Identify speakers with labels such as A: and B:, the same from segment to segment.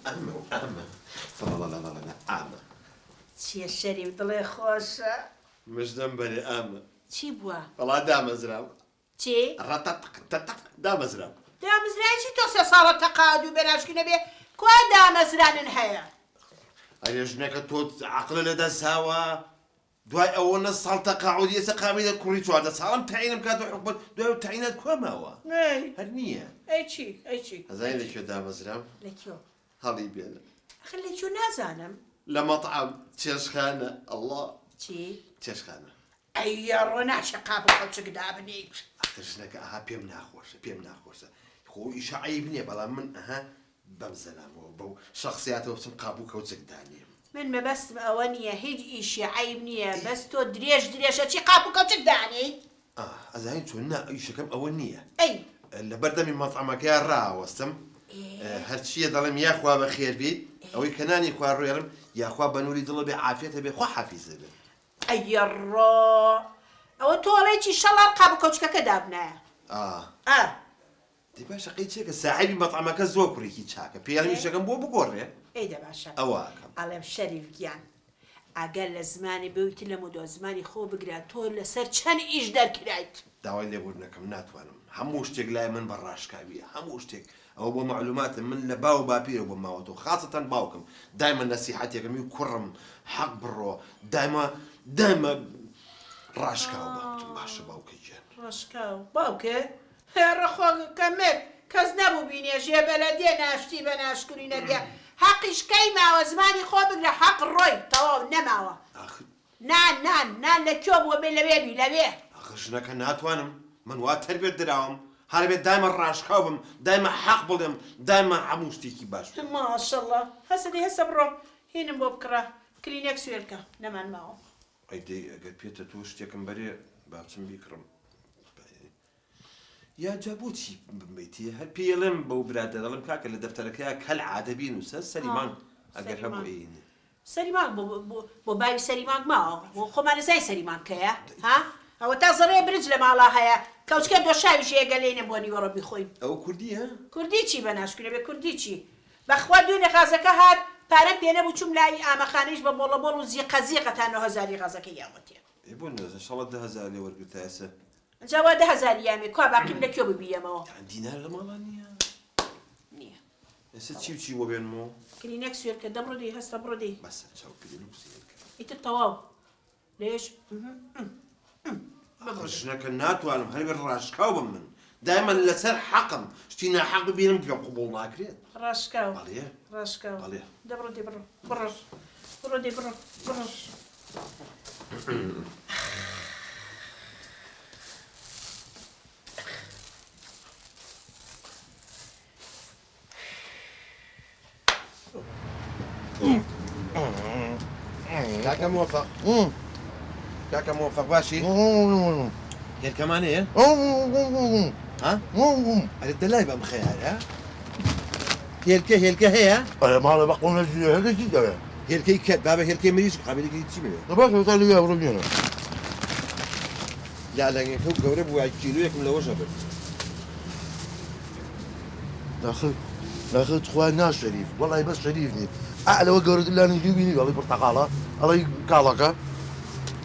A: ئەمە و ئەمە ڵەڵەڵەڵەڵە ئامە.
B: چیە شەریف دڵێ خۆشە.
A: مژدەم بەرێ ئامە.
B: چی بووە؟
A: وەڵا دامەزرام.
B: چی؟
A: ڕەتەتق تەتق دامەزرام.
B: دامەزرای چی تۆ سێ ساڵە تەقاعد و بێناشکی نەبێ کوا دامەزرانن هەیە؟
A: ئەرێ ژنەکە تۆ عەقڵت لە دەست هاوە؟ دوای ئەوەنە ساڵ تەقاعودی ئێستا قابیلە کوڕی 14 ساڵم تەعینم کات و حکومەت دوای ئەو تەعینات کوا ماوە؟
B: ئەی
A: هەر نییە.
B: ئەی چی؟ ئەی چی؟
A: ئەزانی لە کوێ دامەزرام؟
B: لە کوێ؟
A: هەڵی بێنە.
B: ئەخر لە کوێ نازانم.
A: لە مەتعەم، چێشتخانە، ئەڵڵا.
B: چی؟
A: چێشتخانە.
B: ئەی یاڕۆ ناچێ قاپ و قەوچک دابنێیت.
A: ئەخر ژنەکە ئەها پێم ناخۆشە پێم ناخۆشە خۆ ئیشە عەیب نییە بەڵام من ئەها بەم زەلامەوە بەو شەخسیاتەوە بچم قاپ و کەوچک دانێم.
B: من مەبەستم ئەوە نییە هیچ ئیشێ عەیب نییە بەس تۆ درێژ درێژ ئەچی قاپ و کەوچک دانێیت.
A: ئا ئەزانی چۆن نا ئیشەکەم ئەوە نییە.
B: ئەی.
A: لەبەر دەمی مەتعەمەکەیا ڕائەوەستم هەرچییە دەڵێم یاخوا بەخێر بێیت ئەوەی کە نانی خوار ڕێڵم یاخوا بە نوری دڵە بێ عافیەتە بێ خوا حافیزە بێ.
B: ئەیەڕۆ ئەوە تۆ ئەڵێی چی شەڵاڵ قاپ و کەوچکەکە دابنایە.
A: ئا.
B: ئا.
A: دەی باشە قەی چێکە ساحێبی مەتعەمەکە زۆر کوڕێکی چاکە پێی ئەڵێم ئیشەکەم بۆ بگۆڕێ.
B: ئەی دە باشە.
A: ئەوە ئەکەم.
B: ئەڵێم شەریف گیان ئەگەر لە زمانی بویت لەمەودوا زمانی خۆ بگرە تۆ لەسەر چەند ئیش دەرکرایت.
A: داوای لێبوردن ئەکەم ناتوانم هەموو شتێک لای من بە ڕاشکاویە هەموو شتێک ئەوە بۆ مەعلوماتە من لە باو و باپیرەوە بۆم ماوەتەوە خاسەتەن باوکم دایمە نەسیحەتێکم ی کوڕم حەق بڕۆ دایمە دایمە ڕاشکاو بە وتم باشە باوکە گیان.
B: ڕاشکاو باوکت؟ هێڕە خۆ کە مرد کەس نەبوو بینێژێ بەلەدێ ناشتی بە ناشکری نەبیە حەقیش کەی ماوە زمانی خۆ بگرە حەق ڕۆی تەواو نەماوە
A: ئاخر
B: نا نا نا لە کوێ بووە بێ لەوێ بی لەوێ.
A: ئاخر ژنەکە ناتوانم من وا تەربیەت دراوم هەر ئەبێت دایمە ڕاشکاو بم دایمە حەق بڵێم دایمە هەموو شتێکی باش بکەم.
B: ماشەڵا هەسە دەی هەسە بڕۆ هینم بۆ بکڕە کلینێکس وێلکە نەمان ماوە.
A: ئەی دەی ئەگەر پێتە تۆ شتێکم بەرێ با بچم بیکڕم. یا جا بۆچی بمەیتێ هەر پێی ئەڵێم بەو برادەرە ئەڵێم کاکە لە دەفتەرەکەیا کەل عادە بینوسە سەری مانگ ئەگەر هەبوو ئەیینێ.
B: سەری مانگ بۆ بۆ باوی سەری مانگ ماوە بۆ خۆمان ئەزای سەری مانگ کەیە ها ئەوەتا زڕێ برنج لە ماڵا هەیە کەوچکە دۆشاویش هەیە گەر لێی نەم بۆ نیوەڕۆ بیخۆین.
A: ئەوە کوردیە؟
B: کوردی چی بە ناشکورە بێ کوردی چی بەخوا دوێنێ غازەکە هات پارەم پێ نەبوو چووم لای ئامەخانەیش بە بۆڵە بۆڵ و زیقە زیقە تا نۆهەزاری غازەکەی یاوەتێ.
A: ئێ بۆ نۆ هەزار شەڵە 10,000 لێ وەرگرتایەسە.
B: جا وا 10,000 یامێ کوا باقیم لە کوێ ببیەمەوە.
A: یان دینار لە ماڵا نییە؟
B: نییە.
A: ئێستا چی و چی بۆ بێنمەوە؟
B: کلینێکس وێرکە دەبڕۆ دەی هەستە بڕۆ دەی.
A: بەسە چاو کلینکس وێرکە.
B: ئیتر تەواو لێش.
A: ئاخر ژنەکە ناتوانم هەر بێ ڕاشکاو بم من دایمە لەسەر حەقم شتی ناحەق ببینم پێم قبوڵ ناکرێت.
B: ڕاشکاو.
A: بەڵێ.
B: ڕاشکاو.
A: بەڵێ.
B: دەبڕۆ دەی بڕۆ بڕۆ بڕۆ دەی بڕۆ بڕۆ.
A: کاکە مۆفەق کاکە مۆفەق باشی هێلکەمان هەیە ها ئەرێ دەلای بەم خەیارە هێلکە هێلکە هەیە
C: ئەرێ ماڵێ بە قوڵ نەژیە هێلکە چی دەوێ
A: هێلکەی کەت بابە هێلکەی مریشک قابیلێکی چی بوێ
C: باشە تا لەوێ بڕۆ بێنە
A: لالەنگەکە و گەورە بووە کیلۆیەکم لەوەش ئەبرد.
C: داخل داخل تخوا نا شەریف وەڵی بەس شەریف نی ئا لەوە گەورەتر لانی دوو بینی ئەڵی پرتەقاڵە ئەڵی کاڵەکە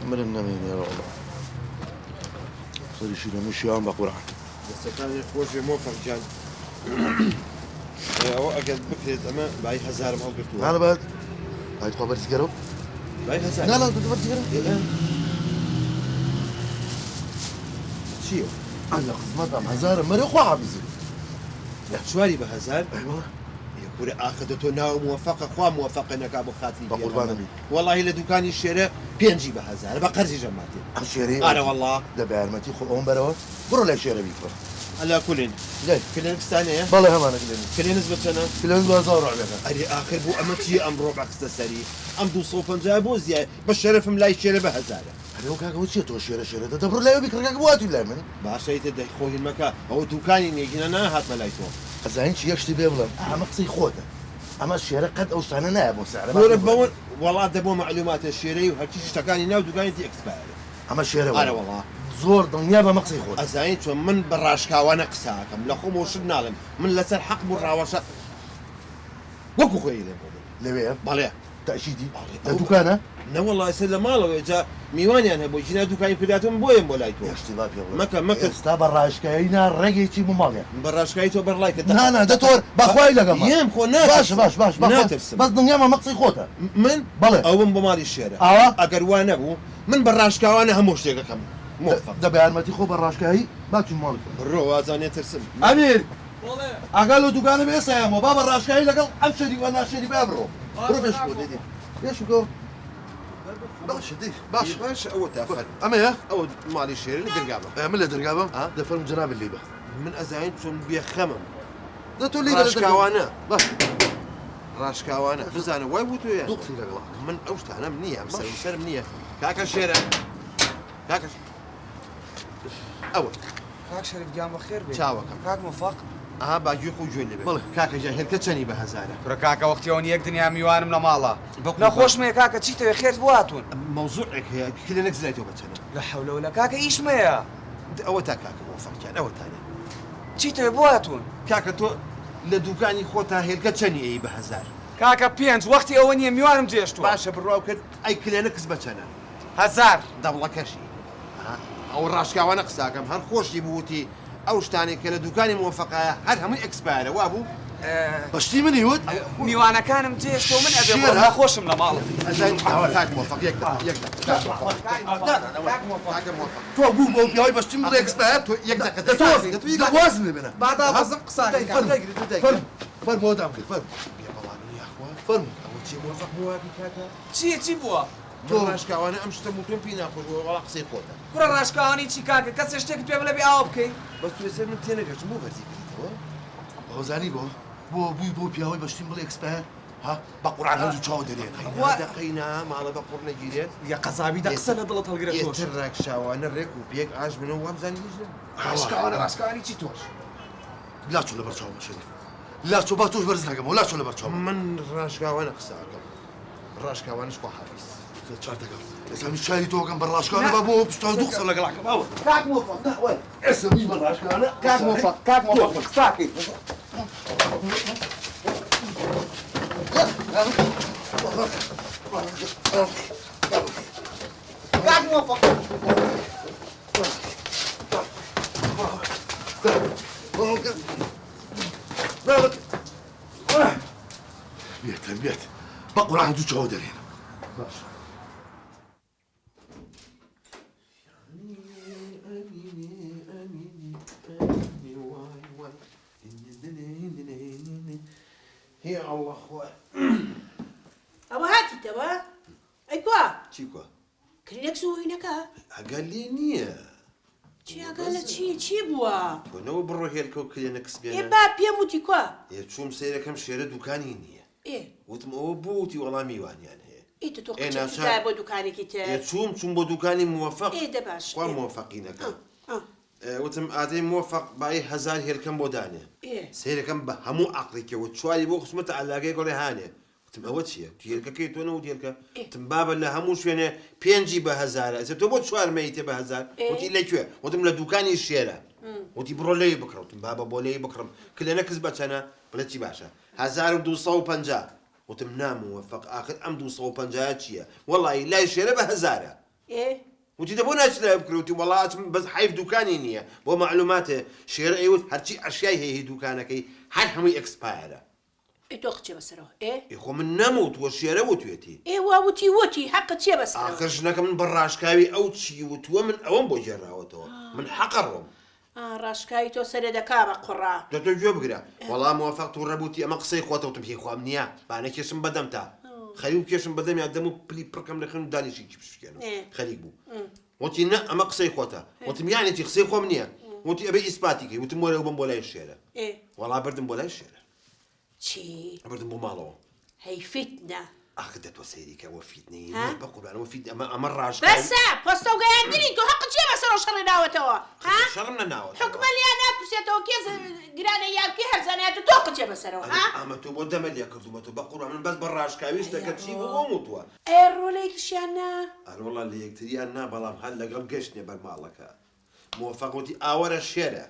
C: مرم نەمێنێ ڕۆڵە سەریشی لە مشیان بە قورعان.
A: دەستەکانی خۆش بێ مۆفەق گیان ئەوە ئەگەر بکرێت ئەمە بای هەزارم هەڵگرتووە.
C: نا بەت ئای تخوا بەرزی کەرەوە.
A: بای هەزار.
C: نا نا بەرزی کەرەوە.
A: چییە؟
C: ئەلە خزمەتم هەزارم مەرێ خوا حافیزی.
A: لە چواری بە هەزار؟
C: ئەی وەڵا.
A: ئێ کورە ئاخر دە تۆ ناو موەفەقە خوا موەفەقە نەکا بۆ خاتری
C: بە قوربانم
A: پێغەمبەر
C: بی.
A: وەڵاهی لە دوکانی شێرە پێنجی بە هەزارە بە قەرزیش ئەماتێ.
C: ئەم شێرەی
A: ئارە وەڵا.
C: دە بە یارمەتی خۆ ئەوم بەرەوە بڕۆ لای شێرە بیکڕە.
A: عەلا کولین
C: لای.
A: کلێنکستان هەیە؟
C: بەڵێ هەمانە کلێنکس.
A: کلێنکس بە چەنە؟
C: کلێنکس بە هەزار ڕۆعبێکە.
A: ئەرێ ئاخر بۆ ئەمە چییە ئەم ڕۆبعە خستە سەری؟ ئەم 250 بۆ زیایە؟ بە شەرەفم لای شێرە بە هەزارە.
C: ئەرێ ئەو کاکە ئەوە چیە تۆ شێرە شێرە دە دەبڕۆ لای ئەو بیکڕە کاکە بۆ هاتووی لای من؟
A: باشە ئیتر دەی خۆ هین مەکە ئەوە دوکانی نیە گینا نەهاتمە لای تۆ.
C: ئەزانی چی یەک شتی پێ بڵێم ئەمە قسەی خۆتە ئەمە شێرە قەت ئەو شتانە نایە بۆ سعرە با
A: کورە
C: پێ
A: بەوە
C: بڵێم.
A: وەڵا دە بۆ مەعلوماتە شێرەی و هەرچی شتەکانی ناو دوکانی تی expire ە.
C: ئەمە شێرە
A: ئارە
C: وایە
A: وەڵا.
C: زۆر دڵنیا بە ئەمە قسەی خۆتە.
A: ئەزانی چۆن من بە ڕاشکاوانە قسە ئەکەم لە خۆمەوە شت ناڵێم من لەسەر حەقم و ڕاوەشە. وەکو خۆی لێم بۆ
C: لەوێ؟
A: بەڵێ.
C: تەئکیدی؟ لە دوکانە؟
A: نەوەڵا ئێستا لە ماڵەوەیە جا میوانیان هەبوو ژینا دوکانی کرداتم بۆیەم بۆ لای تۆ.
C: یەک شتی با پێ بڵێم
A: مەکە مەکە.
C: ئێستا بە ڕاشکاوی نا ڕێگەی بۆ ماڵیان.
A: بە ڕاشکاوی تۆ بەر ڵای کە
C: نا نا دە تۆ بە خوای لەگەڵ
A: یەم خۆ ناترسم.
C: باشە باش باش بە خوا
A: ناترسم.
C: بەس دڵنیام ئەمە قسەی خۆتە.
A: من؟
C: بەڵێ.
A: ئەوم بۆ ماڵی شێرە.
C: ئاوا؟
A: ئەگەر وا نەبوو من بە ڕاشکاوانە هەموو شتێک ئەکەم. مۆفەق.
C: دە بە یارمەتی خۆ بە ڕاشکاوی با چوین ماڵی خۆمان.
A: بڕۆ وازانێ ترسم.
C: ئەمیر ئاگا لەو دوکانە بێ ئێستا یەمەوە با بە ڕاشکاوی لەگەڵ ئەم شەریفە ناشەریفە بڕۆ. بڕۆ پێش بکەوە دەی دەی پێش بکەوە. باشە دەی باشە.
A: باشە ئەوە تا فەرموو.
C: ئەمەیە؟
A: ئەوە ماڵی شێرە لە دەرگا بە.
C: من لە دەرگا بم؟
A: ئا.
C: دە فەرموو جەنابت لێی بە.
A: من ئەزانیت چۆن بێخەمم.
C: دە تۆ لێی بە لە دەرگا.
A: ڕاشکاوانە.
C: باش.
A: ڕاشکاوانە بزانە وای بوو تۆیە.
C: دوو قسەی لەگەڵا بکە.
A: من ئەو شتانەم نییە ئەم سەر و سەرم نییە. کاکە شێرە. کاکە ئەوە.
D: کاک شەریف گیان بەخێر بێی.
A: چاوەکەم.
D: کاک مۆفەق.
A: ئەها با گوێ خۆ گوێ لێ بێ.
C: بەڵێ.
A: کاکە گیان هێلکە چەنی بە هەزارە؟
D: کورە کاکە وەختی ئەوە نیە یەک دنیا میوانم لە ماڵە.
A: بەقوربان.
D: نەخۆشم هەیە کاکە چیتەوێ خێرت بۆ هاتوون.
A: مەوزوعێک هەیە کلێنکس لای تۆ بە چەنە؟
D: لا حول ولا کاکە ئیشم هەیە.
A: ئەوە تا کاکە مۆفەق گیان ئەوە تانێ.
D: چیتەوێ بۆ هاتوون؟
A: کاکە تۆ لە دوکانی خۆتا هێلکە چەنی ئەی بە هەزار؟
D: کاکە پێنج وەختی ئەوە نیە میوانم جێشتووە.
A: باشە بڕواو کرد ئەی کلێنکس بە چەنە؟
D: هەزار.
A: دەبڵەکەشی ها ئەو ڕاشکاوانە قساکەم هەر خۆشی بوو وتی ئەو شتانەی کە لە دوکانی مۆفەقایە هەر هەمووی expire ە وابوو؟
C: بە شتی منی وت؟
D: میوانەکانم جێشتووە من ئەبێ
C: شێر
D: بڕۆم
C: ها؟
D: نەخۆشم لە ماڵ.
A: ئەزانی کاک مۆفەق یەک دەقە یەک دەقە کاک مۆفەق
D: کاک مۆفەق
A: کاکە مۆفەق
C: تۆ بوو بەو پیاوەی بە شتی من بڵێ expire؟
A: تۆ یەک دەقە
C: دە تۆ
A: دە تۆ یەک
C: دە
A: دەقە
C: وازم لێ بێنە.
D: با دابەزم قسە
A: دای
D: کاکە.
A: فەرموو دای
C: فەرموو فەرموو ئەوە دامگرت فەرموو.
A: بێ بەڵام یاخوا
C: فەرموو.
A: ئەوە چیە مۆفەق بۆ واکەی کاکە؟
D: چییە چی بووە؟
A: تۆ ڕاشکاوانە ئەم شتە موتۆم پێی ناخۆش بووە وەڵا قسەی خۆتە.
D: کوڕە ڕاشکاوانی چی کاکە کەسێ شتێکت پێ بڵێ بێ ئاوا بکەی؟
A: بەس تۆ ئێستا من تێنەگەشتم بۆ بەرزی کردیتەوە؟
C: ئەوە زانی بۆ؟ بۆ بووی بەو پیاوەی بە شتیم بڵێ expire؟ ها بە قورعان هەردوو چاوت دەرێنە.
A: قەینا دە قەینا ماڵە بە قوڕ نەگیرێت.
D: یە قەزابی دە قسە لە دڵت هەڵگرە تۆش.
A: ئێتر ڕاکشاوانە ڕێک و پێک ئاش بنەوە وامزانی هیچ نەبوو.
D: ڕاشکاوانە ڕاشکاوانی چی تۆش؟
C: لاچۆ لەبەر چاومە شەریف. لاچۆ با تۆش بەرز نەکەمەوە لاچۆ لەبەر چاومە.
A: من ڕاشکاوانە قسە ئەکەم. ڕاشکاوانەش خواحافیز.
C: چار دەکەم. ئێستا من چاری تۆ ئەکەم بە ڕاشکاوانە با بۆ پشتا دوو قسە لەگەڵ ئەکەم ئەوە.
D: کاک مۆفەق
C: نا وەرە. ئێستا منیش بە ڕاشکاوانە
D: کاک مۆفەق کاک مۆفەق قساکەی. کاک مۆفەق.
C: بێتەر بێت بە قورعان دوو چاو دەرێنم. باش.
A: یا اللە خوایە.
B: ئەوە هاتیتەوە؟ ئەی کوا؟
A: چی کوا؟
B: کلینێکس و هینەکە؟
A: ئاگا لێ نییە.
B: چی ئاگا لە چی؟ چی بووە؟
A: تۆ نەوە بڕۆ هێلکە و کلینێکس
B: ئێ
A: بێنە.
B: با پێم وتی کوا؟
A: ئێ چووم سەیرەکەم شێرە دوکانی نییە.
B: ئێ.
A: وتم ئەوە بۆ وتی وەڵا میوانیان هەیە.
B: ئێ تۆ
A: ئێ
B: قچت
A: ناچار.
B: چووتایە بۆ دوکانێکی تر؟
A: ئێ چووم چووم بۆ دوکانی موەفەق.
B: ئێ دە باش.
A: خوا موەفەقی نەکا.
B: ئا.
A: وتم ئادەی مۆفەق بای هەزار هێلکەم بۆ دانێ.
B: ئێ.
A: سەیرەکەم بە هەموو عەقڵێکیەوە چواری بۆ خستمەتە عەلاگەیەک ئەڵێ هانێ. وتم ئەوە چییە؟ وتی هێلکەکەی تۆ نەوت هێلکە.
B: ئێ.
A: وتم بابە لە هەموو شوێنێ پێنجی بە هەزارە. ئێستا تۆ بۆ چوار مەیتێ بە هەزار؟
B: ئێ.
A: وتی لە کوێ؟ وتم لە دوکانی شێرە. وتی بڕۆ لێی بکڕە. وتم بابە بۆ لێی بکڕم. کلێنەکس بە چەنە؟ بڵێ چی باشە؟ 1250. وتم نا موەفەق ئاخر ئەم 250 چییە؟ وەڵی لای شێرە بە هەزارە.
B: ئێ.
A: وتی دە بۆ ناچی لای بکڕی؟ وتی وەڵا ئەچم بەس حەیف دوکانی نییە. بۆ مەعلوماتێ شێرە ئەیوت هەرچی ئەشیای هەیە هی دوکانەکەی هەر هەمووی expire ە.
B: ئێ تۆ قچێ بەسەرەوە. ئێ.
A: ئێ خۆ من نەموتووە شێرە وتوێتی.
B: ئێ وا وتی وتی حەقت چییە بەسەرەوە؟
A: ئاخر ژنەکە من بە ڕاشکاوی ئەو چی وتووە من ئەوەم بۆ گێڕاوەتەوە. من حەقە ڕۆم.
B: ئا ڕاشکاوی تۆ سەرێ دەکا بە قوڕا.
A: دە تۆ گوێ بگرە. وەڵا مۆفەق تووڕە بووتی ئەمە قسەی خۆتە وتم هی خۆم نییە. با نەکێشم بە دەمتا. خەریک بوو کێشم بە دەمیا دەم و پلی پڕکەم لە خوێن و دانیشی بشکێنم. خەریک بوو. وتی نا ئەمە قسەی خۆتە. وتم یانی چی قسەی خۆم نییە؟ وتی ئەبێ ئیسپاتی کەی. وتم وەرە بم بۆ لای شێرە. وەڵا بردم بۆ لای شێرە.
B: چی؟
A: بردم بۆ ماڵەوە.
B: هەی فیتنە.
A: ئاخ دە تۆ سەیری کە ئەوە فیتنەی
B: ها؟
A: نییە بە قوربان ئەوە فیت ئەمە ئەمە ڕاشکاوی.
B: بەسە پۆستە و گەیاندنی تۆ حەقت چییە بەسەرەوە شەڕی ناوەتەوە؟ ها؟
A: شەڕم نەناوەتەوە.
B: حوکمە لێیان ناپرسێتەوە کێ گرانە یان کێ هەرزانە یا تۆ تۆ قچێ بەسەرەوە ها؟
A: ئەمە تۆ بۆ دەمە لێ کردوومە تۆ بە قوربان من بەس بە ڕاشکاوی شتەکە چی بوو بۆم وتووە.
B: ئەی ڕۆ لە یەکیشیان نا؟
A: ئەرۆڵا لە یەکتریان نا بەڵام هەر لەگەڵ گەشتنێ بەر ماڵەکە. مۆفەق وتی ئاوەرە شێرە.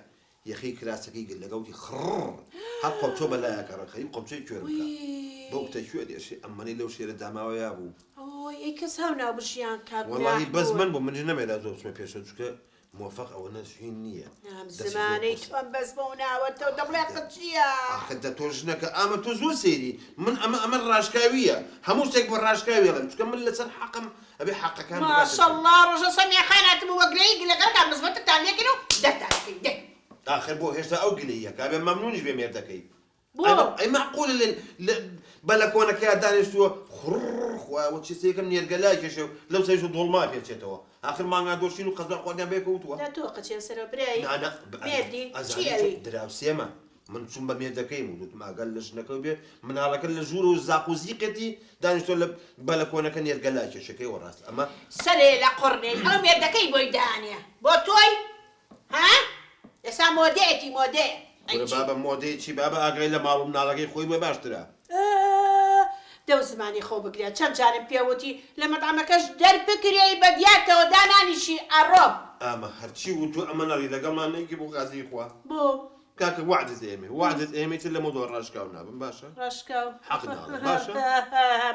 A: یەخەی کراسەکەی گرت لەگەڵ وتی خڕڕ هەر قۆپچۆ بە لایەکە ڕێک خەریک قۆپچۆی کوێر بکا.
B: وی.
A: بەو کتە کوێ دێشێ ئەمەنەی لەو شێرە داماوەیا بوو.
B: ئۆی ئەی کەس هاوناو بژیان کاک
A: وەڵاهی
B: گوناح
A: بەس
B: بوون.
A: من بووم منیش نەمێرا زۆر بچمە پێشەوە چونکە مۆفەق ئەوەنە هین نییە
B: ئەم
A: دەستی زۆر
B: زمانەی
A: قورسە.
B: تۆم بەس بەو ناوەتەوە دەبڵێ قت چییە؟
A: ئاخر دە تۆ ژنەکە ئامە تۆ زۆر سەیری من ئەمە ئەمە ڕاشکاوییە هەموو شتێک بە ڕاشکاوی ئەڵێم چونکە من لەسەر حەقم ئەبێ حەقەکان بگاتە سەر.
B: ماشەڵڵا ڕۆژە سەمیە خان هاتبوو وە گلەیی گلەکەکان مزبەتتان لێکرد و دەرتان کرد دەی.
A: ئاخر بۆ هێشتا ئەو گلەییەکە ئەبێ مەمنونیش بێ مێردەکەی.
B: بۆ؟
A: ئەی مەعقولە لە لە بەلەکۆنەکەیا دانیشتووە خوڕڕ خوایە وە چیسەیەکەم نێرگەلە ئەکێشێ و لەو سەریشەوە دۆڵمە ئەپێچێتەوە ئاخر مانگا دۆشین و قەزا خواردنیان بەیەکەوە وتووە.
B: دە تۆ قچێ سەرەوە برای
A: نا نا
B: مێردی چی
A: ئەزانی
B: ئەوی؟
A: دراوسێمە من چووم بە مێردەکەیم و وتم ئاگات لە ژنەکەو بێ مناڵەکە لە ژوورەوە زاق و زیقێتی دانیشتووە لە بەلەکۆنەکە نێرگەلە ئەکێشێ کەی وە ڕاستە ئەمە
B: سەرێ لە قوڕنەی ئەو مێردەکەی بۆی دانێ بۆ تۆی ها ئێستا مۆدەیەتی مۆدەیە ئەی
A: کورە
B: چی؟
A: بابە مۆدەی چی بابە ئاگای لە ماڵ و مناڵەکەی خۆی بێ باشترە.
B: ئە دەو زمانی خۆ بگرە چەند جارم پێ وتی لە مەتعەمەکەش دەربکرێی بە دیارتەوە دانانیشی ئەڕۆم.
A: ئامە هەرچی وتوە ئەمە نەڵی لەگەڵمان نەیکی بۆ خاتری خوا.
B: بۆ؟
A: کاکە وەعدت ئێمێ وەعدت ئێمێ تر لەمەو دوا ڕاشکاو نابم باشە؟
B: ڕاشکاو؟
A: حەق ناڵێم باشە؟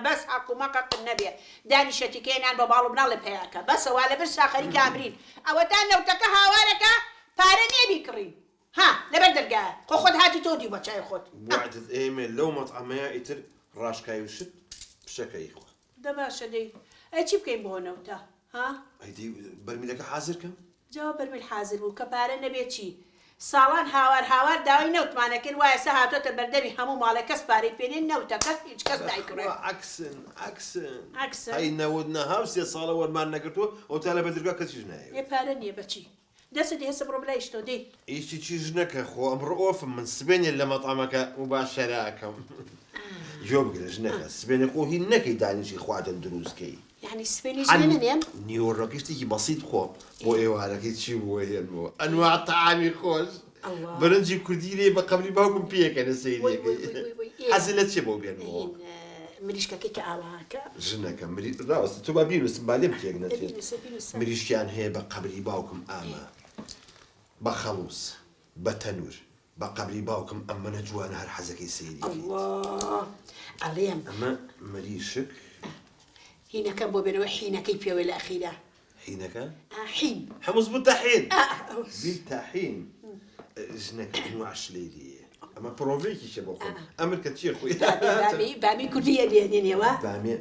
B: بەس حەق و مەقەقت نەبێ دانیشە تیکەیە نان بۆ ماڵ و مناڵێ پەیا کە بەسە وا لە برسا خەریکە ئەمرین ئەوەتا نەوتەکە هاوارەکا پارە نیە بیکڕین ها لەبەر دەرگایە خۆ خۆت هاتی تۆ دیو بە چاوی خۆت ها.
A: وەعدت ئێمێ لەو مەتعەمەیا ئیتر ڕاشکاوی شت پشەکە ئیخوا.
B: دە باشە دەی ئەی چی بکەین بۆ نەوتە ها؟
A: ئەی دەی بەرمیلەکە حازر کەم.
B: جا بەرمیل حازر بوو کە پارە نەبێ چی؟ ساڵان هاوار هاوار داوای نەوتمان ئەکرد وا ئێستا هاتۆتە بەردەمی هەموو ماڵێک کەس پارەی پێ نیە نەوتەکە هیچ کەس نایکڕێ.
A: بەخوا عەکسن عەکسن.
B: عەکسن؟
A: هەی نەوت نەها و سێ ساڵە وەرمان نەگرتووە ئەوەتا لە بەردەرگا کەسیش نایەوێ.
B: ئێ پارە نیە بەچی؟ دەستت هێسە بڕۆ بلای شتۆ دەی.
A: ئیشی چی ژنەکە خۆ ئەمڕۆ ئۆفم من سبەینێ لە مەتعەمەکە موباشەرە ئەکەم گوێ بگرە ژنەکە سبەینێ خۆ هین نەکەی دانیشی خواردن دروست کەی.
B: یەعنی سبەینێ ژنە نەنێم؟
A: نیوەڕۆکەی شتێکی بەسیت بخۆ بۆ ئێوارەکەی چی بۆ هێنمەوە ئەنواع تەعامی خۆش برنجی کوردی لێ بە قەبری باوکم پێکەنە سەیریەکەی حەزت لە چیە بۆ بێنمەوە؟
B: مریشکەکەی کە ئاواکە.
A: ژنەکە مری ڕاوەستە تۆ با بینوسم با لێم تێک نەچێت مریشکیان هەیە بە قەبری باوکم ئامە بە خەڵوز بە تەنور بە قەبری باوکم ئەمەنە جوانە هەر حەزەکەی سەیری کەیت.
B: ئەڵڵا ئەڵێم.
A: ئەمە مریشک.
B: هینەکەم بۆ بێنەوە حینەکەی پێوەی لە ئەخیرا.
A: حینەکە؟
B: ئا حین.
A: حمص بالطحین. بالطحین. ژنەکە ئەنواع شلەی لێیە. ئەمە پرۆڤەیەکیشە بۆ خۆم. ئەمر کە چییە خۆی.
B: بامی بامی کوردی ئەلێنێنێوە.
A: بامیە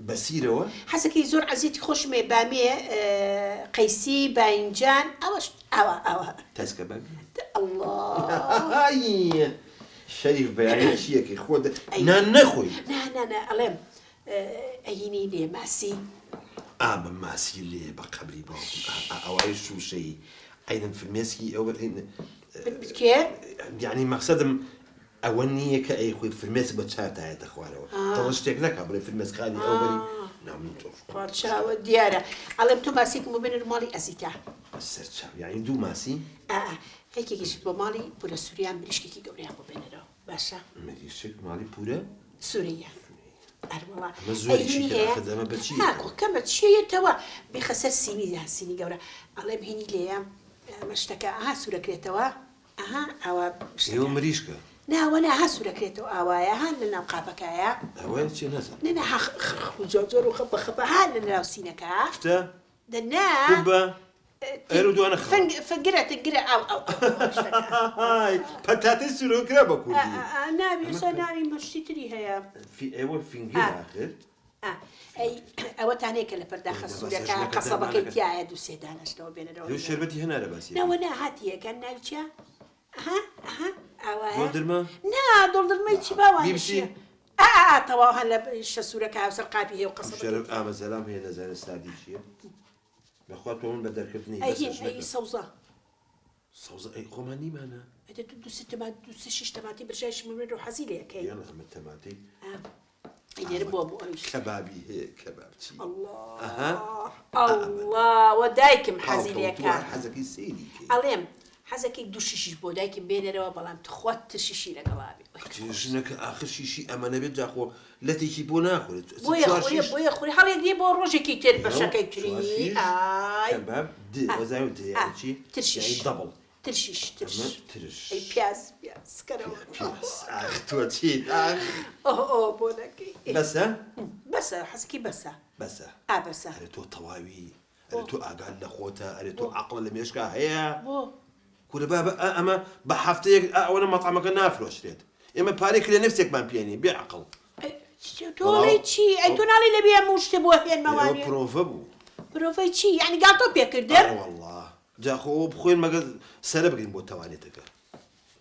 A: بەسیرەوە؟
B: حەزەکەی زۆر عەزیەتی خۆشم هەیە بامیە قەیسی باینجان ئەوەش ئاوا ئاوا.
A: تەسکە بامیە.
B: ئەڵڵا.
A: شەریف بەیانی چیەکەی خۆ نان نەخۆی.
B: نا نا نا ئەڵێم ئەهینی لێ ماسی.
A: ئا بە ماسی لێ بە قەبری باوکم ئا ئا ئەوای شووشەیی عەینەن فرمێسکی ئەو
B: کێ؟
A: یانی مەقسەدم ئەوە نییە کە ئەی خۆی فرمێسک بە چاوتا یەتە خوارەوە تەڵە شتێک نەکا بڵێ فرمێسکانی ئەو بەری نا من تۆ
B: خوا چاوە دیارە ئەڵێم تۆ ماسیکم بۆ بێنەر ماڵی ئەزیتا.
A: سەر چاو یانی دوو ماسی؟
B: ئا ئا یەکێکیش بۆ ماڵی پورە سوریان مریشکێکی گەورەیان بۆ بێنەرەوە باشە؟
A: مریشک ماڵی پورە؟
B: سورەیە. ئەروەڵا
A: ئەمە زۆریشی
B: ئەی هینی
A: کرد
B: هەیە؟
A: ئاخر ئەمە بە چی
B: ها
A: یەکەوە؟
B: خۆ کەمە چییەتەوە بیخە سەر سینی ها سینی گەورە ئەڵێم هینی لێیە ئەمە شتەکە ئەها سوورەکرێتەوە ئەها ئاوا شتەکە
A: ئێوە مریشکە؟
B: نا وە نا ها سوورەکرێتەوە ئاوایە ها لە ناو قاپەکایە
A: ئەوە چیە نازانم
B: نا نا ها خڕ و زۆر زۆر و خەپە خەپە ها لە ناو سینەکە
A: کفتە؟
B: دە نا
A: کوبە؟ ئەرو دوانە خڕە
B: فنگ فنگرە تنگرە ئاو ئەو ئەو شتەکە
A: های پەتاتەی سوورەکرا بە کوردی
B: ناوی ئێستا ناوی مەشتی تری هەیە
A: فی ئێوە فینگر
B: ئا.
A: ئاخر
B: ئا ئەی ئەوەتان هەیە کە لە پەرداخە
A: دە بەسە
B: سوورەکە
A: ژنەکە
B: قەسەبەکەی
A: دەرمانەکە.
B: تیایە دوو سێ دانەش لەوە بێنەرەوە
A: لەو شەربەتی هەنارە باسی
B: نەوە نا هاتیەکە ناوی چیە ئەها ئەها ئاوایە
A: دۆندرمە؟
B: نا دۆندرمەی چی باوانە
A: بیبسی؟
B: چیە ئا ئا ئا تەواو هەر لە شتە سوورەکە هاوسەر قاپی هەیە و قەسەبەکەی
A: شەرەف
B: تیایە.
A: ئامە زەلام هەیە نەزانێ ساردی چییە بەخوا تۆ من بە دەرکردنی
B: ئەی
A: بەسە
B: هین ئەی
A: ژنەکە
B: سەوزە
A: سەوزە ئەی خۆمان نیمانە
B: ئەی دە دوو سێ تەمات دوو سێ شیش تەماتی برژایشم بمێنەوە حەزی لێ ئەکەی
A: یاڵا ئەمە تەماتەی
B: ئا ئەی نێرم بۆ بۆ ئەویش
A: کەبابی هەیە کەباب چی
B: ئەڵڵا
A: ئەها
B: ئەڵڵا وە دایکم حەزی لێ
A: پاڵکەوتووە
B: ئەکا
A: هەر حەزەکەی سەیری کەی
B: ئەڵێم حەزەکەی دوو شیشیش بۆ دایکم بێنەرەوە بەڵام تخوا ترشیشی لەگەڵا بێ ئۆی
A: کچێ ژنەکە ئاخر شیشی ئەمە نەبێت جا خۆ لەتێکی بۆ ناخورێت
B: بۆیە
A: چوار
B: خورێ
A: شیش
B: بۆیە خورێ هەڵیەگری بۆ ڕۆژێکی تر بەشەکەی
A: چوار
B: تری
A: شیش
B: ئای
A: کەباب د
B: ئا
A: وەزانم د
B: ئا
A: یانی چی
B: ترشیش
A: یانی دەبڵ.
B: ترشیش ترش.
A: ئەمە ترش.
B: ئەی پیاز پیاز کەرەوە.
A: پیاز ئاخ تۆ چیت ئاخ.
B: ئۆه ئۆه بۆنەکەی.
A: بەسە؟
B: بەسە حەزکی بەسە.
A: بەسە.
B: ئا بەسە.
A: ئەرێ تۆ تەواوی ئەرێ تۆ ئاگات لە خۆتە ئەرێ تۆ عەقڵت لە مێشکا هەیە؟
B: بۆ؟
A: کورە بابە ئا ئەمە بە هەفتەیەک ئا ئەوەنە مەتعەمەکە نافرۆشرێت ئێمە پارەی کرێ نەفسێکمان پێ نیە بێ عەقڵ.
B: تۆ ئەڵێی چی؟ ئەی تۆ ناڵێی لە بێ ئەم شتە بۆ هێنمەوانێ؟
A: ئەوە پرۆڤە بوو.
B: پرۆڤەی چی؟ یانی گاڵتەو پێ کردم؟
A: ئەرێ وەڵڵا. جا خۆ ئەوە بخۆین مەگەر سەرە بگرین بۆ تەوالێتەکە.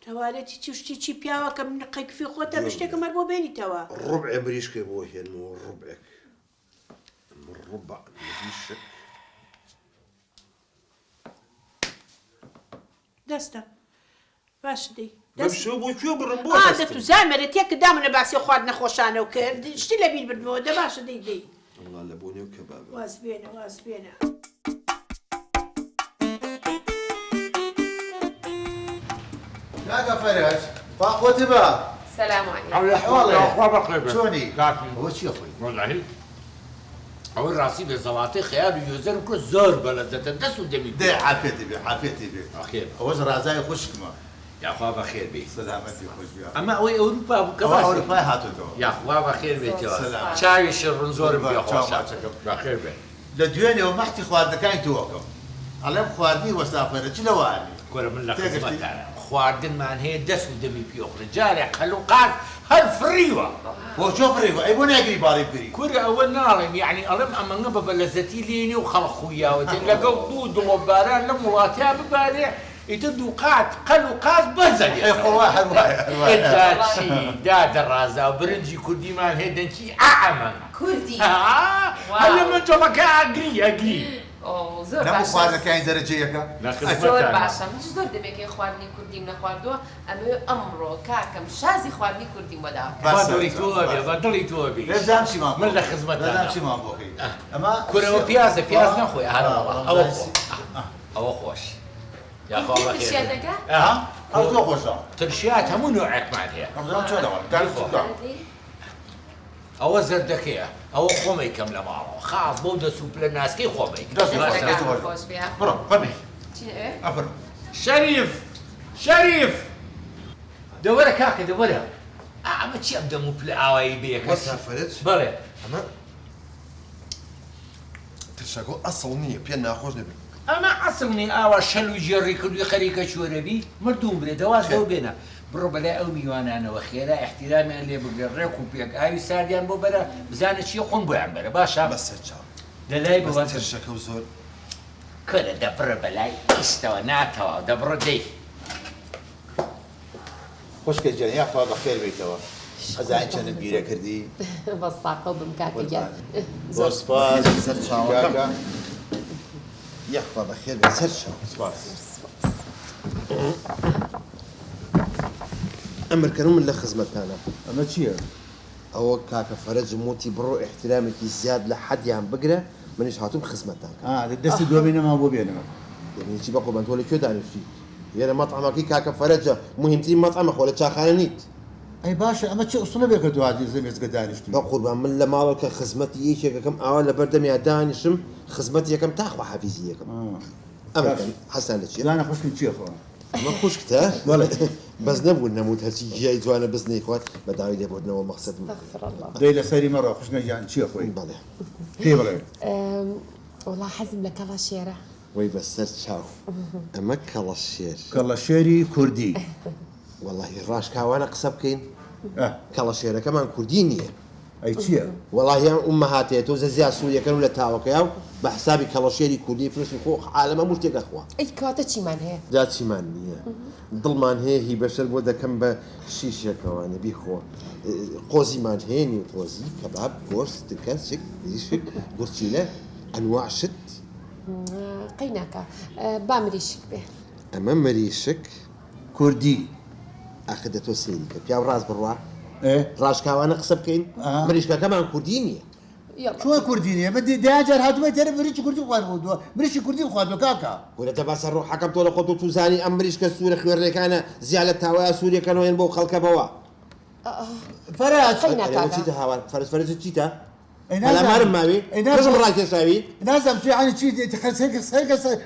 B: تەوالێتی چی و شتی چی پیاوەکە من قەیکفی خۆتە من شتێکم هەر بۆ بێنیتەوە.
A: ڕوبعێ مریشکێ بۆ هێنمەوە ڕوبعێک. ڕوبع مریشک.
B: دەستە باشە دەی
A: دەست بەم شێوە بۆ کوێ بڕم بۆ
B: ئا
A: دەستم؟
B: دە توزای مەرە تێکت دام لە باسی خواردنە خۆشانەو کرد شتی لە بیر بردمەوە دە باشە دەی دەی.
A: وەڵا لە بۆ نێو کەبابە.
B: واز بێنە واز بێنە.
C: کاکە فەرەج خوا قوتت با.
E: سلام علیکم.
C: ئەحواڵێ
F: خوا بەخێر بێ.
C: چۆنی؟
F: کاکی.
C: ئەوە چیە خۆی؟
F: وەڵاهی ئەوەی ڕاستی بێ زەڵاتەی خەیار و یۆزەرم کرد زۆر بەلەزەتە دەست و دەمی
C: دەی عافیەتی بێ عافیەتی بێ.
F: بەخێر بێ.
C: ئەوەش ڕازای خوشکمە.
F: یاخوا بەخێر بێی.
C: سەلامەتی خۆش بێ.
F: ئەمە ئەوەی ئەوروپا بوو کە
C: ئەوە
F: باسی.
C: ئەوروپای هاتۆتەوە.
F: یاخوا بەخێر بێیتەوە.
C: سەلامەت.
F: چاوی شڕن زۆرم
C: قوربان
F: پێ
C: چاو
F: خۆشە.
C: ماچەکەم.
F: بەخێر بێ.
C: لە دوێنێوە مەحتی خواردنەکانی تۆ ئەکەم. ئەڵێم خواردنی وەستا فەرەج چ لەوانی.
F: کورە من لە
C: تێگەشتی؟
F: خزمەتانم. خواردنمان هەیە دەست و دەمی پێ ئەخورێ. جارێ قەل و قاز هەر فڕیوە.
C: بۆ چۆ فڕیوە؟ ئەی بۆ ناگری باڵی بگری؟
F: کورە ئەوە ناڵێم یەعنی ئەڵێم ئەمەنگە بە بەلەزەتی لێی نیە و خەڵک خوویاوەتێ لەگەڵ دوو دڵۆپ باران لەم وڵاتەیا ببارێ ئیتر دووقات قەل و قاز بەرز
C: ئەی خۆ
F: ئەبێتەوە.
C: وا هەر وایە هەر وایە.
F: ئێجا چی دادە ڕازاو برنجی کوردیمان هەیە دەنکی ئا ئەمەنگە.
E: کوردی؟
F: ها هەر لە
E: واو.
F: مەنجەڵەکە ئەگری ئەگری.
E: ئۆ زۆر
C: نەبوو
E: باشە.
C: خواردنەکانی دەرەجە یەکە؟
F: لە
E: زۆر
F: خزمەتتانم.
E: باشە منیش زۆر دەمێکەیە خواردنی کوردیم نەخواردووە ئەمەوێ ئەمڕۆ کاکەم شازی خواردنی کوردیم بۆ داوا کات.
F: با دڵی تۆ بێ با دڵی تۆ بێ
C: لێزان چیمان
F: من لە خزمەتتانم.
C: لێزان چیمان بۆ کەی ئەمە
F: کورە ئەوە پیازە پیاز نەخۆی ئەها وەڵا ئەوە خۆ ئەوە خۆش یاخوا بەخێر
E: ترشیاتەکە؟
F: ئەها
C: ئەو زۆر خۆشە.
F: ترشیات هەموو نوعێکمان هەیە.
C: ئەم چۆنە وەڵا دانیشت بکە.
F: ئەوە زەردەکەیە ئەوە خۆم ئەیکەم لە ماڵەوە خاس بەو دەس و پلە ناسکەی خۆم ئەیکەم.
C: دەست خۆش دەست خۆش
E: خۆش بێ.
C: بڕۆ فەرمی.
E: چی ئەوێ؟
C: ئەفەرم.
F: شەریف شەریف دەوەرە کاکە دەوەرە ئا ئەمە چی ئەم دەم و پلە ئاوایی بێ کەس
A: وەستا فەرەج
F: بەڵێ
A: ئەمە ترشەکە ئەسڵ نییە پێ ناخۆش نەبێ.
F: ئەمە ئەسڵ نیە ئاوا شەل و جێڕی کردوی خەریکە چۆرەبی مردوم برێ دە واز لەوە بێنە بڕۆ بەلای ئەو میوانانەوە خێرا ئیحتیرامیان لێ بگرە ڕێک و پێک ئاوی ساردیان بۆ بەرە بزانە چیە خۆم بۆیان بەرە باشە
A: بەسەر چاو
F: لەلای
A: بەس
F: بە
A: ترشەکە و زۆر.
F: کورە دەبڕە بەلای ئیستەوە ناتەواو دەبڕە دەی.
C: خوشکە گیان یاخوا بەخێر بێیتەوە ئەزانی چەنم بیرە کردی.
E: بەس تاقەو بم کاکە گیان.
C: زۆر
E: زۆر
C: سپاس
A: سەر چاوەکەم.
C: کاکە.
A: یاخوا بەخێر بێ سەر چاو.
C: سپاس.
A: ئەمر کەن و من لە خزمەتتانم.
C: ئەمە چییە؟
A: ئەوە کاکە فەرەجم وتی بڕۆ ئیحترامێکی زیاد لە حەدیان بگرە منیش هاتووم خزمەتتان کەم.
C: ئا دەستی دۆمینەمان بۆ بێنە.
A: دۆمینی چی بەقوربان تۆ لە کوێ دانیشتوویت؟ لێرە مەتعەمەکەی کاکە فەرەجە موهیمترین مەتعەمە خۆ لە چاخانە نیت.
C: ئەی باشە ئەمە چ ئوسڵوبێکە تۆ هاتی لەسەر مێزەکە دانیشتووی؟
A: بەقوربان من لە ماڵەوە کە خزمەتی یەکێک ئەکەم ئاوا لەبەر دەمیا دانیشم خزمەتی ئەکەم تا خواحافیزی ئەکەم. ئەمە
C: باش.
A: حەزتان لە چیە؟
C: زانە خوشکم چیە خۆ؟
A: ئەمە خوشکتە؟
C: بەڵێ.
A: بەس نەبوو نەموت هەرچی گیای جوانە بز نەیخوات بە داوای لێبوردنەوە مەخسەدم.
E: استغفر اللە.
C: دەی لەسەری مەڕۆ خوشکە گیان چیە خۆی؟
A: بەڵێ.
C: پێی بڵێ.
E: وەڵا حەزم لە کەڵەشێرە.
A: وەی بەسەر چاو ئەمە کەڵەشێر.
C: کەڵەشێری کوردی.
A: وەڵاهی ڕاشکاوانە قسە بکەین کەڵەشێرەکەمان کوردی نییە.
C: ئەی چییە؟
A: وەڵاهی ئەم ئوممەهاتەیە تۆزە زیاد سووریەکەن و لە تاوەکەیا و بە حسابی کەڵەشێری کوردی فرۆشن خۆ عالەم هەموو شتێک ئەخوا.
E: ئەی کەواتە چیمان هەیە؟
A: جا چیمان نییە؟ دڵمان هەیە هی بەشەر بۆ دەکەم بە شیشێکەوانە بیخۆ. قۆزیمان هەیە نیو قۆزی، کەباب، گۆشت، تکە، چک، مریشک، گورچیلە، ئەنواع شت.
E: قەی ناکا با مریشک بێ.
A: ئەمە مریشک.
C: کوردی.
A: ئاخر دە تۆ سەیری کە پیاو ڕاست بڕوا
C: ئێ.
A: ڕاشکاوانە قسە بکەین
C: ئا.
A: مریشکەکەمان کوردی نییە.
E: یەڵا.
C: چۆن کوردی نییە من دەیان جار هاتوومە تێرە مریشکی کوردیم خواردووە مریشکی کوردیم خواردووە کاکە.
A: کورە دە بەسە ڕۆحەکەم تۆ لە خۆت و چوزانی ئەم مریشکە سوورە خوێڕیەکانە زیا لە تاوەیا سووریەکەنەوە یەن بەو خەڵکە بەوە.
C: فەرەج.
E: قەی نا
A: ئەرێ ئەوە
E: کاکە.
A: چیتە هاوار فەرەج فەرەج چیتە؟
G: ئەی نازانم.
A: پەلامارم ماوی
G: ئەی نازانم.
A: قژم ڕاکێشاوی
G: نازانم تو یەعنی چی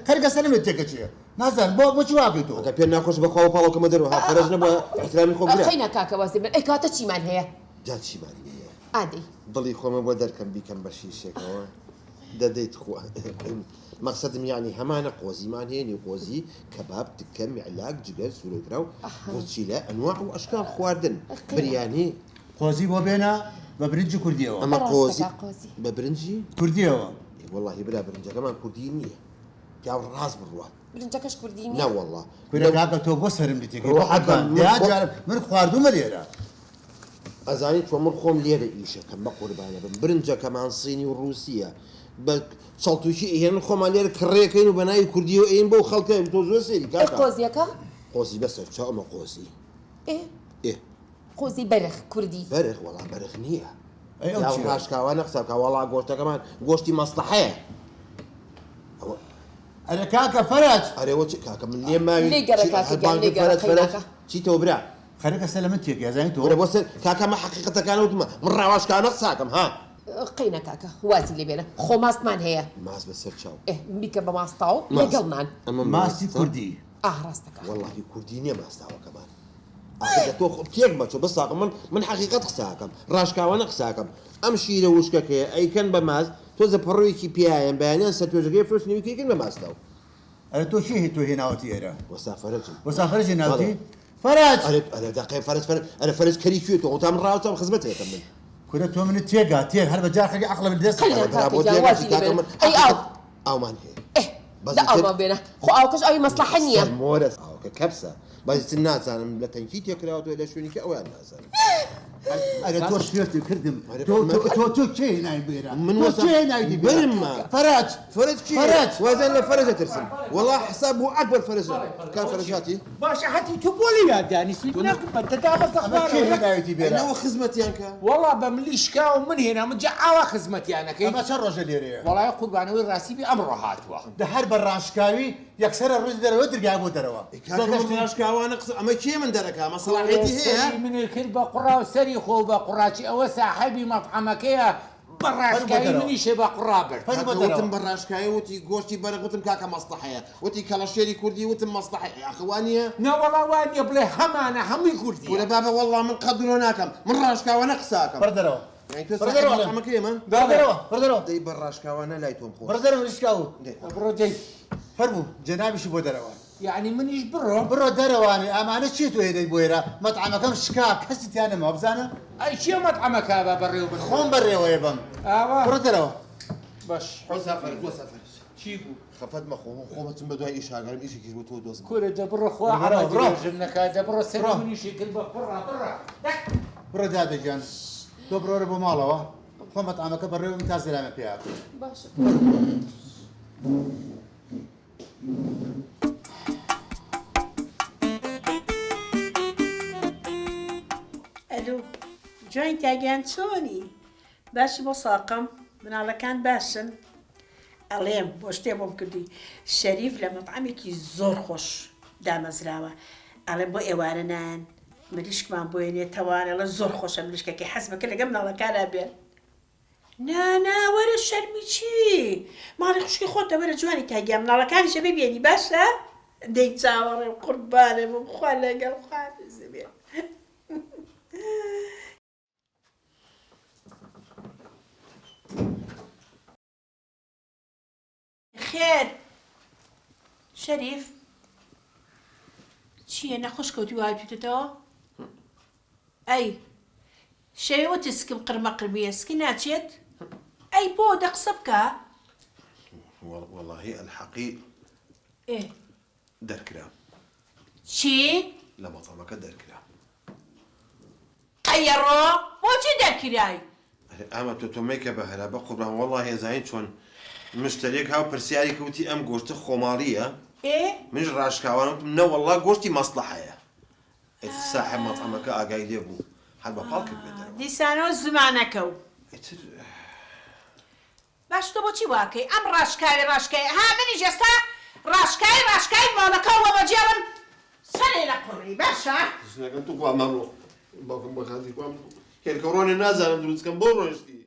G: خەریکە سەرم لێ تێکەچێ نازانم بۆ بۆچی وا ئەکەی تۆ.
A: ئەگەر پێت ناخۆشە بەخوا و پاڵەوکەمە دەرەوە ها فەرەج نەبووە ئیحترامی خۆ گرە.
E: قەینا کاکە واز لێ بێنە ئەی کەواتە چیمان هەیە؟
A: جا چیمان هەیە؟
E: ئادەی.
A: دڵی خۆمە بۆ دەرکەم بیکەم بە شیشێکەوە دەدەی تخوا مەقسەدم یانی هەمانە قۆزیمان هەیە نیو قۆزی کەباب تکە میعلاک جگەر سورەکراو گورچیلە ئەنواع و ئەشکال خواردن بریانی.
G: قۆزی بۆ بێنە بە برنجی کوردیەوە.
A: ئەمە قۆزی بە برنجی
G: کوردیەوە.
A: ئێ وەڵاهی برا برنجەکەمان کوردی نییە پیاو ڕاست بڕوات.
E: برنجەکەش کوردی نییە؟
A: نەوەڵا.
G: کورە کاکە تۆ بۆ سەرم لێ تێکەی
A: ڕۆحەکەم
G: دەیان جار من خواردومە لێرە.
A: ئەزانی چۆن من خۆم لێرە ئیشەکەم بەقوربانە بم برنجەکەمان صینی و ڕوسیە بە چەڵتوکی ئەیهێنن خۆمان لێرە کڕێکەین و بەناوی کوردیەوە ئەیەین بەو خەڵکە تۆ زۆر سەیری
E: ئێ
A: کاکە.
E: قۆزیەکە؟
A: قۆزی بەسەر چاو ئەمە قۆزی.
E: ئێ
A: ئێ.
E: قۆزی بەرخ کوردی.
A: بەرخ وەڵا بەرخ نییە.
G: ئەی ئەو
A: پیاو
G: چیە؟
A: ڕاشکاوانە قسە بکا وەڵا گۆشتەکەمان گۆشتی مەسڵەحەیە ئەوە.
G: ئەرێ کاکە فەرەج.
A: ئەرێ وە چ کاکە من لێم ماوی
E: لێی گەڕێ
A: چی
E: کاکە
A: هەر
E: گیان
A: بانگی
E: لێی گەڕێ
A: فەرەج فەرەج
E: قەیناکە.
A: چیتەوە برا.
G: خەریکە سەر لە من تێکەی ئەزانی تۆ.
A: وەرە بۆ سەر کاکە مە حەقیقەتەکان وتمە من ڕاواشکانە قساکەم ها.
E: قەینا کاکە وازی لێ بێنە خۆ ماستمان هەیە.
A: ماست بەسەر چاو.
E: ئێ بیکە بە ماستاو
A: ماست
E: لەگەڵ نان.
A: ئەمە
G: ماستی
A: ماستە.
G: کوردی.
E: ئاه ڕاستەکا.
A: وەڵاهی کوردی نیە ماستاوەکەمان. ئاخر دە تۆ خۆ تێک مەچۆ بساقم من من حەقیقەت قساکەم ڕاشکاوانە قساکەم ئەم شیرە وشکەکەیە ئەیکەن بە ماست تۆزە پەڕۆیەکی پیایەن بەیانیان سەرتوێژەکەی فرۆشن ئەوی کەیکەن بە ماستاو.
G: ئەرێ تۆ کێ هی تۆ هێناوەتی ئێرە؟
A: وەستا فەرەجم.
G: وەستا فەرەج هێناوتی؟
A: بەڵێ.
G: فەرەج!
A: ئەرێ ئەرێ دەقەی فەرەج فەرەج ئەرێ فەرەج کەری کوێ تۆ وتام ڕاوتام خزمەتێکم من.
G: کورە تۆ منت تێگا تێک هەر بە جار خەریکی عەقڵم لە دەست
E: قەینا
A: ئەرێ برا
E: کاکە
A: بۆ
E: گیان
A: تێگا
E: وازی
A: چی
E: لێ
A: کاکە
E: بێنە
A: من
E: ئەی ئاو.
A: حەقیقەت ئاومان هەیە.
E: ئێ
A: بەس
E: دە
A: ئیتر
E: ئاومان بێنە خۆ ئاوەکەش ئاوی مەسڵەحە نییە.
A: سەر مۆرە ئاوەکە کەپسە بەس ئیتر نازانم لە تەنکی تێکراوەتەوە لە شوێنی کە ئەویان نازانم.
G: ئەرێ تۆ شێتی کردم
A: ئەرێ
G: تۆ
A: من
G: تۆ تۆ کێ هێنای بێرە
A: من
G: تۆ
A: وەسا
G: کێ هێنایتی بێرە
A: برمە
G: فەرەج
A: فەرەج کێ
G: فەرەج
A: وازان لە فەرەج ئەترسم وەڵا حساب بۆ ئەکبەر فەرەج کاک فەرەج هاتی
F: باشە هەتی تو بۆ لەویا دانیشتوی
A: تۆ
F: نەک دەدا بەسە
G: ئەمە کێ
F: خوارەوە
G: هێناویتی بێرە
A: نەوە خزمەتیان کە
F: وەڵا بە ملی شکاوم من هێنام جا ئاوا خزمەتیانەکەی
G: ئەمە چەند ڕۆژە لێرەیە
F: وەڵای قوربانەوەی ڕاستی بی ئەمڕۆ هاتووە
G: دە هەر بە ڕاشکاوی یەکسەرە ڕووی دەرەوە درگای بۆ دەرەوە
A: کاکە من ڕاشکاوانە قسە ئەمە کێ من دەرەکا ئەمە سەڵاحیەتی هەیە
F: سەری منی کرد بە قوڕا و سەری خۆ بە قوڕاچی ئەوە ساحێبی مەتعەمەکەیە بە
G: فەرموو بۆ
F: ڕاشکاوی
G: دەرەوە
F: منیشێ بە قوڕا برد
G: فەرموو بۆ
A: کاکە وتم
G: دەرەوە
A: بە ڕاشکاوی وتی گۆشتی بەرخ وتم کاکە مەسڵەحەیە وتی کەڵەشێری کوردی وتم مەسڵەحەیە ئاخە وانیە
F: نەوەڵا وانیە بڵێ هەمانە هەمووی کوردیە
A: کورە بابە وەڵا من قەت درۆ ناکەم من ڕاشکاوانە قسە ئەکەم
G: بڕ دەرەوە
A: یانی تۆ
G: بڕ
A: ساحێب
G: دەرەوە ئەڵێم
A: مەتعەمەکەی ئێمە
G: بڕ دەرەوە بڕ دەرەوە
A: دەی بە ڕاشکاوانە لای تۆم خۆش
G: بڕ دەرەوە ڕیشکاو
A: دەی
F: بڕۆ دەی
G: فەرموو جەنابیشی بۆ دەرەوە
F: یعنی منیش بڕۆم
G: بڕۆ دەرەوانێ ئەمانە چیە تۆ هێنەی بۆ ئێرە مەتعەمەکەم شکا کەسی تیا نەما بزانە
F: ئەی چیە مەتعەمەکە با بەڕێوە بن
G: خۆم بەڕێوەیە بەم
F: ئاوا
G: بڕۆ دەرەوە
F: باش
A: وەسا فەرج وەسا فەرج
F: چی بوو
A: خەفەت مەخۆ خۆ بەچم بە دوای ئیش ئاگرم ئیشێکیش بۆ تۆ دۆزم
F: کورە دە بڕۆ خوا
G: بڕۆ
F: عەمە
G: بڕۆ
F: درێژم نەکا دە بڕۆ سەری
G: بڕۆ
F: منیشی کرد بە قوڕا بڕە دەک
G: بڕۆ دادە گیان تۆ بڕۆرە بۆ ماڵەوە خۆم مەتعەمەکە بەڕێوە بم تا زەلامە پێ هاتوو
E: باشە.
B: ئەلو جوانی تاگیان چۆنی باشی بۆ ساقم مناڵەکان باشن ئەڵێم بۆ شتێ بۆم کردی شەریف لە مەتعەمێکی زۆر خۆش دامەزراوە ئەڵێم بۆ ئێوارە نایەن مریشکمان بۆ یەنێ تەوان ئەڵێ زۆر خۆشە مریشکەکەی حەز بکە لەگەڵ مناڵەکانا بێن نا نا وەرە شەرمی چی ماڵی خوشکی خۆتە وەرە جوانی تاگیان مناڵەکانیش ئەبێ بێنی باشە دەی چاوەڕێم قوربانە بم خوا لەگەڵ خواحافیزی بێ. خێر شەریف چییە نەخۆش کەوتی وا هاتوویتەوە ئەی شەوێ وتی سکم قرمە قرمیە سکی ناچێت ئەی بۆ دە قسە بکە
A: وەڵاهی ئەلحەقی
B: ئێ
A: دەرکرام
B: چی؟
A: لە مەتەمەکە دەرکرام.
B: ئەیەڕۆ بۆچی دەرکرای؟
A: ئەرێ ئامە تۆ تۆ مەیکە بە هەرا بەقوربان وەڵاهی ئەزانی چۆن مشتەریەک هاو پرسیاری کرد وتی ئەم گۆشتە خۆماڵیە؟
B: ئێ؟
A: منیش ڕاشکاوانە وتم نەوەڵا گۆشتی مەسڵەحەیە ئیتر ساحێب مەتعەمەکە ئاگای لێ بوو هەر بە پاڵ کردمە دەرەوە.
B: دیسانەوە زمانەکە و.
A: ئیتر.
B: باش تۆ بۆچی واکەی ئەم ڕاشکاوی ڕاشکاوی ها منیش ئێستا ڕاشکاوی ڕاشکاوی ماڵەکەو بۆ بەجێڵم سەرێ لە قوڕی باشە.
A: ژنەکەم توخوا مەڕۆ باوکم بەخاتی خوا هێلکە ڕۆنێ نازانم دروست کەم بۆ ڕۆیشتی.